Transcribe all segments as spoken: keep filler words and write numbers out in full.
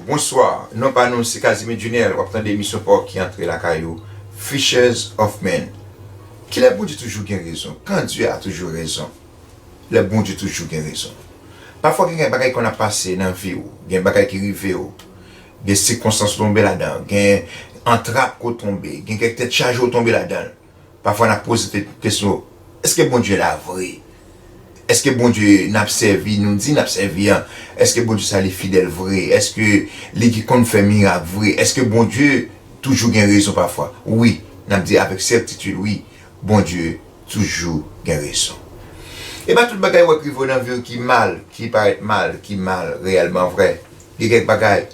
Bonswa, non pa nou se Casimir Junel, w ap tande emisyon pa w ki antre lakay ou, Fishers of Men. Kilè Bondye toujou gen rezon? Quand Dieu a toujours raison? Lè Bondye toujou gen rezon. Pafwa gen, gen bagay konn ap pase nan vi w, gen bagay ki rive w, gen sikonstans w tonbe ladan, gen antrap ke w tonbe, gen kèk tèt chaje w tonbe ladan l. Pafwa n ap poze tèt kesyon, èske Bondye la vre? Èske Bondye n ap sèvi, nou di n ap sèvi an, èske Bondye sa li fidèl vre? Èske li ki konn fè mirak vre? Èske Bondye toujou gen rezon pafwa? Wi, n ap di avèk sètitid, wi, Bondye toujou gen rezon. E pa tout bagay w wè k rive w nan vi w ki mal, ki parèt mal, ki mal reyèlman vre. Gen kèk bagay,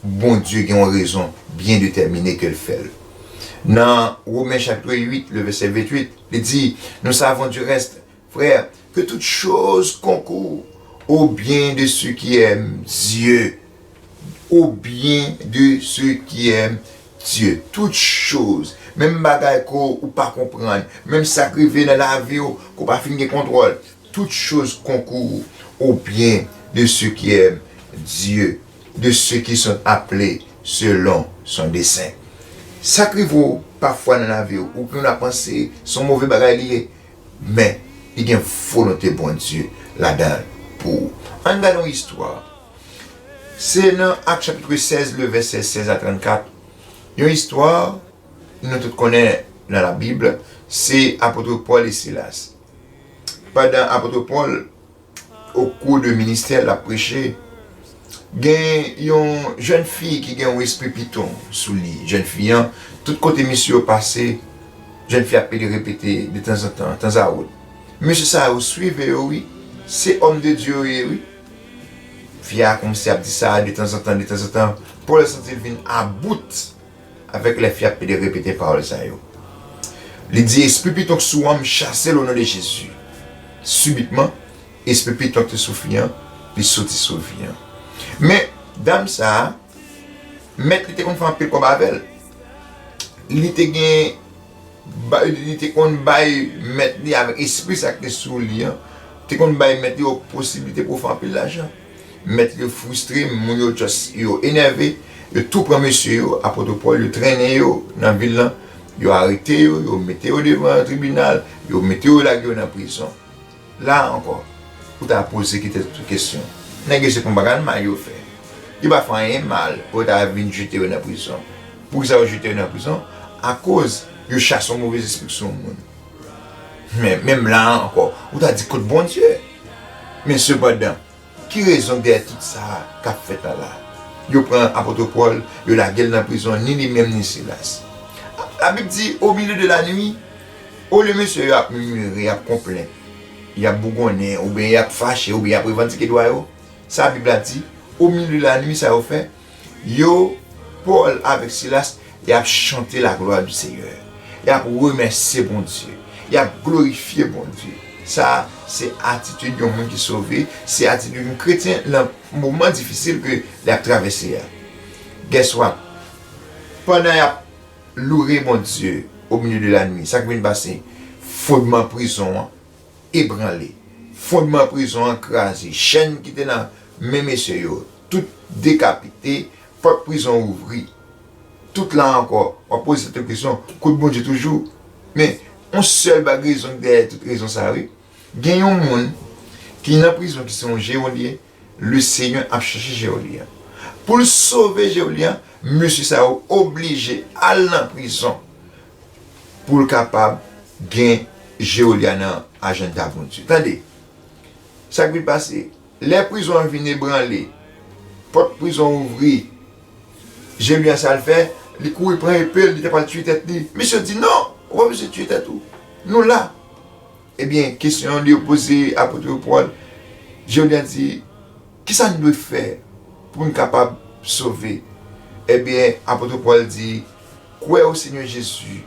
Bondye gen yon rezon byen detèmine ke l fè l. Nan Women chapit uit, le vèsè venntuit, li di, Nous savons du reste, frères, que toutes choses concourent au bien de ceux qui aiment Dieu, au bien de ceux qui aiment Dieu. Toutes choses, menm bagay ke w pa konprann, menm sa k rive nan lavi w ke w pa fin gen kontwòl, toutes choses concourent au bien de ceux qui aiment Dieu, de ceux qui sont appelés selon son dessein. Sa k rive w pafwa nan lavi w, ou konn ap panse se yon move bagay li ye, men li gen volonte Bondye ladan l pou ou. Ann gade yon istwa. Se nan Ak chapit sèz, le vèsè sèz a trannkat. Yon istwa nou tout konnen nan Labib, se apot Pòl e Silas. Pandan apot Pòl, au cours de ministère, l ap preche, gen yon jèn fi ki gen yon espri piton sou li. Jèn fi an, tout kote misye yo pase, jèn fi ap pede repete detanzantan, tanzawot. Mesye sa yo swive yo, wi. Se homme de Dieu yo ye, wi. Fi a kòmanse ap di sa detanzantan, detanzantan. Pòl santi l vin about avèk lè fi a ap pede repete pawòl sa yo. Li di, Espri piton k sou an, m chase l o non de Jezi. Sibitman, espri piton k te sou fi an, li soti sou fi an. Men, dam sa a, mèt li te konn fè anpil kòb avè l. Li te gen, ba- li te konn bay mèt li avèk espri sa k te sou li an, te konn bay mèt li yon posiblite pou fè anpil lajan. Mèt yo fristre, moun yo just, yo enève, yo tou pran mesye yo, apot Pòl, yo trennen yo nan vil lan, yo arete yo, yo mete yo devan tribinal, yo mete yo lage yo nan prizon. La ankò, ou ta poze ki tèt ou kesyon. Nèg yo se pa yon bagay mal yo fè. Yo pa fè anyen mal pou yo ta vin jete yo nan prizon. Poukisa yo jete yo nan prizon? Akoz yo chase yon movèzespri sou yon moun. Men, menm la ankò, ou ta di kot Bondye. Men sepandan, ki rezon k dèyè tout sa k ap fèt la la? Yo pran apot Pòl, yo lage l nan prizon, ni li menm ni Silas. Labib di, au milieu de la nuit, olye mesye yo ap mimire, y ap konplen, y ap bougonnen, oubyen y ap fache, oubyen y ap revandike dwa yo, sa Bib la di, au milieu de la nuit, sa yo fè? Yo, Pòl avèk Silas, y ap chante la gloire du Seigneur. Y ap remèsye Bondye. Y ap glorifye Bondye. Sa, se atitid yon moun ki sove, se atitid yon kretyen nan moman difisil ke l ap travèse a. Guess what? Pandan y ap loure Bondye au milieu de la nuit, sa k vin pase? Fondman prizon an ebranle. Fondman prizon an kraze. Chèn ki te nan men mesye yo, tout dekapite, pòt prizon ouvri. Tout la ankò, w ap poze tèt ou kesyon, kot Bondye toujou? Men, yon sèl bag rezon k dèyè tout rezon sa, wi. Gen yon moun ki nan prizon ki se yon jewolye, Lesenyè ap chache jewolye a. Pou l sove jewolye a, mesye sa yo oblije al nan prizon pou l kapab gen jewolye a nan ajanda Bondye. Tande, sa k vin pase, lè prizon an vin ebranle, pòt prizon ouvri, jewolye a sa l fè, li kouri pran epe l, li ta pral tiye tèt li. Mesye di non, ou pa bezwen tiye tèt ou. Nou la. Ebyen, kesyon li yo poze apot Pòl, Jewolye a di, kisa n dwe fè pou n kapab sove? Ebyen, apot Pòl di, Crois au Seigneur Jésus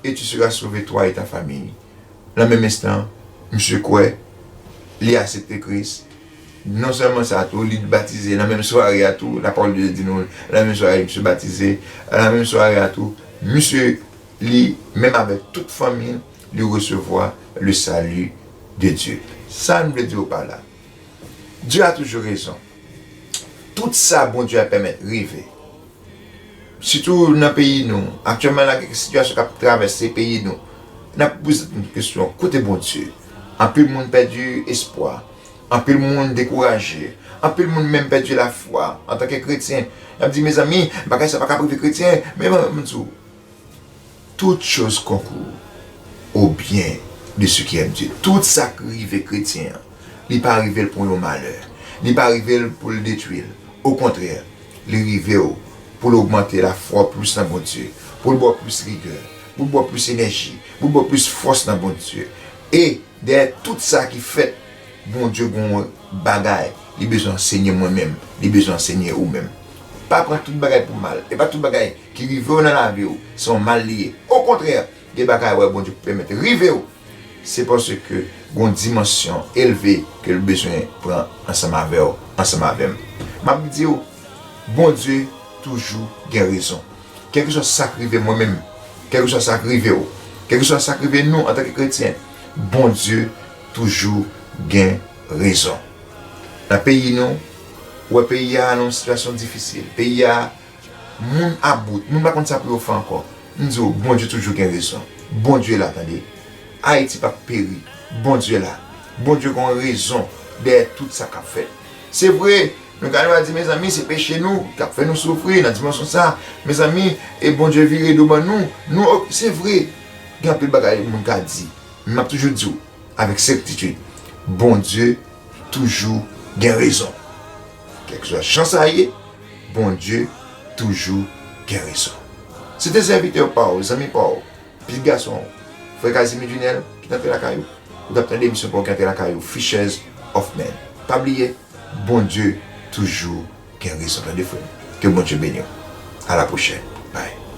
et tu seras sauvé, toi et ta famille. Nan menm enstan, misye kwè, li aksepte Kris. Non sèlman sa tou, li batize nan menm sware a tou, lapawòl de Dye di nou, nan menm sware misye batize, nan menm sware a tou, misye, li, menm avèk tout fanmi l, li resevwa le salut de Dieu. Sa m vle di w pa la. Dieu a toujours raison. Tout sa Bondye ap pèmèt rive. Sitou nan peyi nou, aktyèlman la gen sitiyasyon k ap travèse peyi nou. N ap poze tèt nou kesyon, kote Bondye? Anpil moun pèdi espwa. Anpil moun dekouraje. Anpil moun menm pèdi lafwa antanke kretyen. Y ap di, mezanmi, bagay sa pa ka rive kretyen. Men mwen, mwen di w, toutes choses concourent au bien de ceux qui aiment Dieu. Tout sa k rive kretyen an, li pa rive l pou yon malè. Li pa rive l pou l detwi l. Okontrè, li rive w pou l ogmante lafwa w plis nan Bondye, pou l ba w plis rigè, pou l ba w plis enèji, pou l ba w plis fòs nan Bondye. E dèyè tout sa ki fèt, Bondye gen yon bagay li bezwen ansenye mwen menm, li bezwen ansenye ou menm. Pa pran tout bagay pou mal. E pa tout bagay ki rive w nan lavi w se yon mal li ye. Okontrè, gen bagay wè Bondye pèmèt rive w, se paske gen yon dimansyon elve ke l bezwen pran ansanm avè w, ansanm avè m. M ap di w, Bondye toujou gen rezon. Kèlkeswa sa k rive mwen menm, kèlkeswa sa k rive w, kèlkeswa sa k rive nou antanke kretyen, Bondye toujou gen rezon. Nan peyi nou, ou wè peyi a nan yon sitiyasyon difisil. Peyi a, moun ap bout, moun pa konn sa pou yo fè ankò. M di w, Bondye toujou gen rezon. Bondye la, tande. Ayiti p ap peri. Bondye la. Bondye gen yon rezon dèyè tout sa k ap fèt. Se vre, nou ka nou a di, mezanmi, se peche nou k ap fè nou soufri nan dimansyon sa. Mezanmi, e Bondye vire do ban nou. Nou, se vre, gen anpil bagay moun ka di. Men m ap toujou di w, avèk sètitid, Bondye toujou gen rezon. Kèlkeswa jan sa ye, Bondye toujou gen rezon. Se te sèvitè pa w, zanmi pa w, pitit gason w, frè Casimir Junel, ki t antre lakay ou. Ou t ap tande emisyon pa w ki antre lakay ou, Fishers of Men. Pa bliye, Bondye toujou gen rezon. Tande, frè m. Ke Bondye beni w. A la pwochèn. Bye.